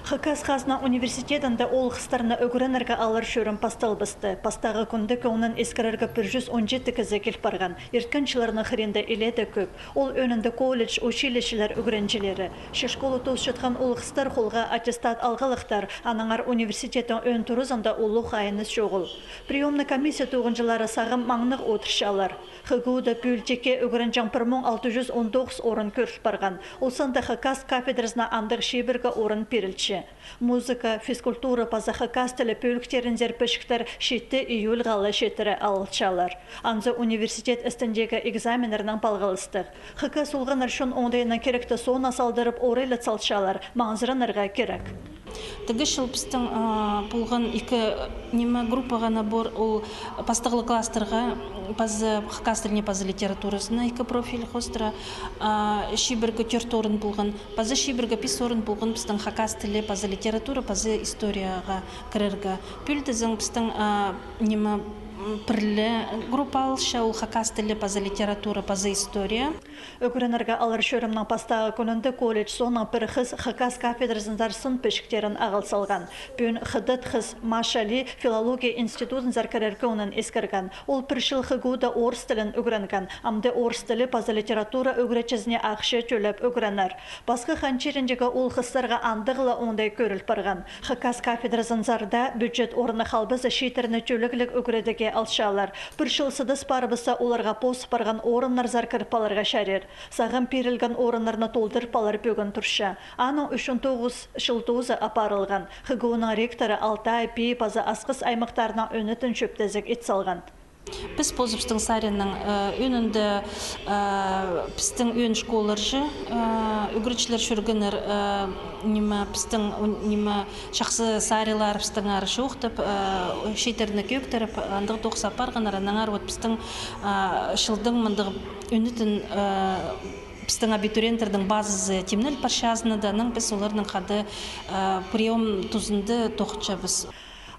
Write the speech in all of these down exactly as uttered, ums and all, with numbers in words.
Хакас хазна университедінде оол-хыстарны ӱгренерге алар чӧрім пасталбасты. Пастағы кӱнде кӧңнін искірерге пір чӱс он читі кізі кил парған. Ирткен чылларның хыринда илееде кӧп. Ол ӧӧнінде колледж, училищелер ӱгренҷілері. Че школа тоосчатхан оол-хыстар холға аттестат алғалахтар, аннаңар университеттің ӧӧн туразында улуғ айаныс чоғыл. Приёмный комиссия тоғынҷылары сағам маңнығ одырчалар. ХГУ-да пӱӱл тикке ӱгренҷең пір муң алты чӱс он тоғыс орын кӧріл парған. Ол санда хакас кафедразына андағ чибіргі орын пирілче. Музыка, физкультура паза хакас тілі пӧліктерінзер пічіктер читі июль хала читіре алылчалар. Анзы университет істіндегі экзаменнернең палғалыстығ. Хакас олғаннар чон оңдайынаң киректі соона салдырып, орайлат салчалар, маңзыранарға кирек. Тігі чыл пістің, а, полған ікі, ниме, группаға набор, ол пастағлығ класстарға, паза хакас тіліне, паза литературазына ікі профиль хоостыра, а, чибіргі тӧрт орын полған, паза чибіргі пис орын полған пістің хакас тілі, паза литература, паза историяға кірерге. Пӱӱл тізең пістің, а, ниме, м, пір ле группа алча, ол хакас тілі, паза литература, паза история. Ӱгренерге алар чӧрімнің пастағы кӱнінде колледж соонаң пір хыс хакас кафедразынзар сын пічіктерін ағыл салған. Пӱӱн хыдат хыс Маша Ли филология институдынзар кірер кӧңнін искірген. Ол пір чыл ХГУ-да орыс тілін ӱгренген, амды орыс тілі паза литература ӱгретчізіне ахча тӧлеп ӱгренер. Пасха хан чиріндегі оол-хыстарға андағ ла оңдай кӧріл парған. Хакас кафедразынзар даа бюджет орны халбаза чииттерні тӧлегліг ӱгредіге алчалар. Пір чыл сыдас парыбысса, оларға поос парған орыннарзар кіріп аларға чарир. Сағам пирілген орыннарны толдырып алар пӧгін турча. Аның ӱчӱн тоғыс чыл тооза апарылған. ХГУ-ның ректоры Алтай, Пии паза Асхыс аймахтарның ӧнетін чӧптезіг ит салған. Піс позыбыстың саринаң, э, ӧӧнінде, э, пістің ӧӧн школаларҷа, э, ӱгретчілер чӧргеннер, э, ниме, пістің, ниме, чахсы сарилар пістің аар чоохтап, э, чииттерні кӧӧктіріп, андағ тоғыс апарғаннар, аннаңар вот пістің, э, чылдың мындағ ӧнетін, э, пістің абитуриенттернің базазы тимнел парча Азнада, анаң піс оларның хада, э, приём тузында тоғынчабыс.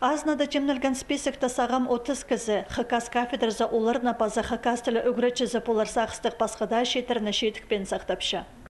Азнада тимнелген списокта сағам отыс кізі. Хакас кафедразы оларны паза хакас тілі ӱгретчізі полар сағыстығ пасха даа чииттерні чидікпеен сахтапча.